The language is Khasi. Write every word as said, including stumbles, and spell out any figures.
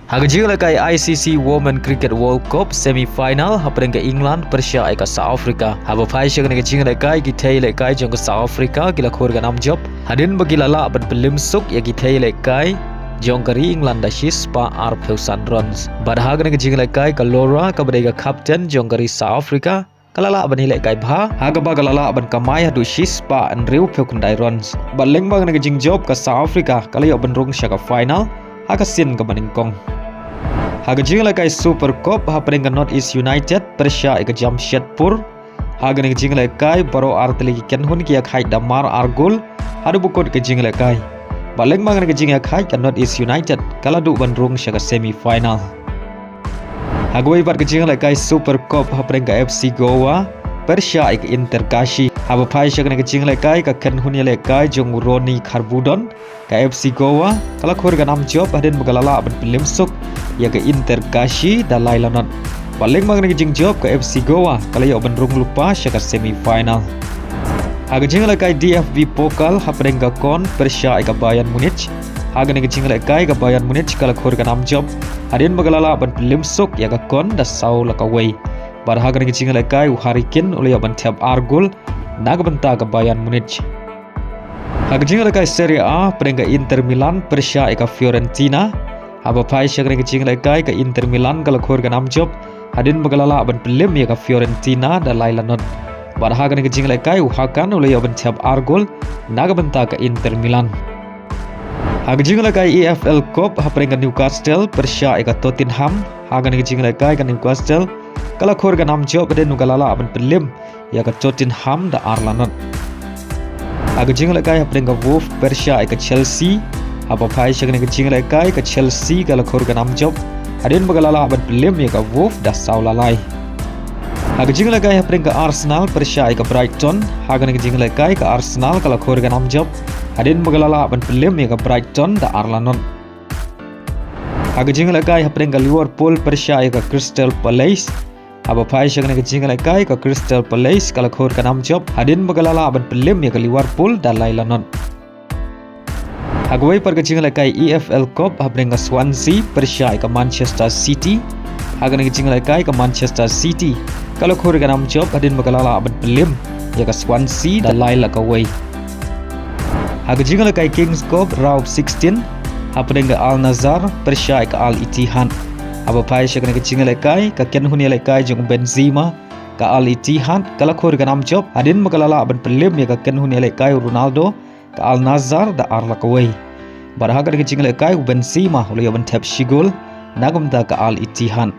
Ha ka jinglehkai I C C Women Cricket World Cup semi final hapdeng ka England pyrshah ïa ka South Africa. Haba phai sha kane ka jinglehkai, ki thei lehkai jong ka South Africa ki la khur ka nam jop hadien ba ki la lah ban pynlem suk ïa ki thei lehkai jong ka ri England da shispah arphew san runs. Bad ha kane ka jinglehkai, ka Laura kaba dei ka captain jong ka ri South Africa ka la lah ban ïalehkai bha, ha kaba ka la lah ban kamai haduh shispah hynriewphew khyndai runs. Bad lyngba kane ka jingjop, ka South Africa ka la ïoh ban rung sha ka final ha ka sien kaba nyngkong. Ha ka jinglehkai Super Cup hapdeng ka North East United pyrshah ïa ka Jamshedpur. Ha kane ka jinglehkai, baroh artylli ki kynhun ki ïakhaid da mar ar gol haduh ba kut ka jinglehkai. Bad lyngba kane ka jingïakhaid, ka North East United ka la duh ban rung sha ka semi final. Ha kawei pat ka jinglehkai Super Cup hapdeng, ka F C Goa pyrshah ïa ka Inter Kashi. Haba phai sha kane ka jinglehkai, ka kynhun ïalehkai jong u Roni Kharbudon, ka F C Goa ka la khur ka nam jop hadien ba ka la lah ban pynlem suk ïa ka Inter Kashi da lai la not. Bad lyngba kane ka jingjop, ka F C Goa ka la ïoh ban rung lypa sha ka semi final. Ha ka jinglehkai D F B Pokal hapdeng, ka Köln pyrshah ïa ka Bayern Munich. Ha kane ka jinglehkai, ka Bayern Munich ka la khur ka nam jop hadien ba ka la lah ban pynlem suk ïa ka Köln da saw la kawei. Bad ha kane ka jinglehkai, u Harry Kane u la ïoh ban thep ar gol na ka bynta ka Bayern Munich. Ha ka jinglehkai Serie A hapdeng, ka Inter Milan pyrshah ïa ka Fiorentina. Haba phai sha kane ka jinglehkai, ka Inter Milan ka la khur ka nam jop hadien ba ka la lah ban pynlem ïa ka Fiorentina da lai la not. Bad ha kane ka jinglehkai, u Hakan u la ïoh ban thep ar gol na ka bynta ka Inter Milan. Ha ka jinglehkai E F L Cup hapdeng, ka Newcastle pyrshah ïa ka Tottenham. Ha kane ka jinglehkai, ka Newcastle ka la khur ka nam jop hadien ba ka la lah ban pynlem ïa ka Tottenham da ar la not. Ha ka jinglehkai hapdeng, ka Wolves pyrshah ïa ka Chelsea. Haba phai sha kane ka jinglehkai, ka Chelsea ka la khur ka nam jop hadien ba ka la lah ban pynlem ïa ka Wolves da saw la lai. Ha ka jinglehkai hapdeng, ka Arsenal pyrshah ïa ka Brighton. Ha kane ka jinglehkai, ka Arsenal ka la khur ka nam jop hadien ba ka la lah ban pynlem ïa ka Brighton da ar la not. Ha ka jinglehkai hapdeng, ka Liverpool pyrshah ïa ka Crystal Palace. Haba phai sha kane ka jinglehkai, ka Crystal Palace ka la khur ka nam jop hadien ba ka la lah ban pynlem ïa ka Liverpool da lai la not. Ha kawei pat ka jinglehkai E F L Cup hapdeng, ka Swansea pyrshah ïa ka Manchester City. Ha kane ka jinglehkai, ka Manchester City ka la khur ka nam jop hadien ba ka la lah ban pynlem ïa ka Swansea da lai la kawei. Ha ka jinglehkai Kings Cup round sixteen hapdeng, ka Al Nassr pyrshah ïa ka Al Ittihad. Haba phai sha kane ka jinglehkai, ka kynhun ïalehkai jong u Benzema, ka Al Ittihad ka la khur ka nam jop hadien ba ka la lah ban pynlem ïa ka kynhun ïalehkai u Ronaldo, ka Al Nassr da ar la kawei. Bad ha kane ka jinglehkai, u Benzema u la ïoh ban thep shi gol na ka bynta ka Al Ittihad.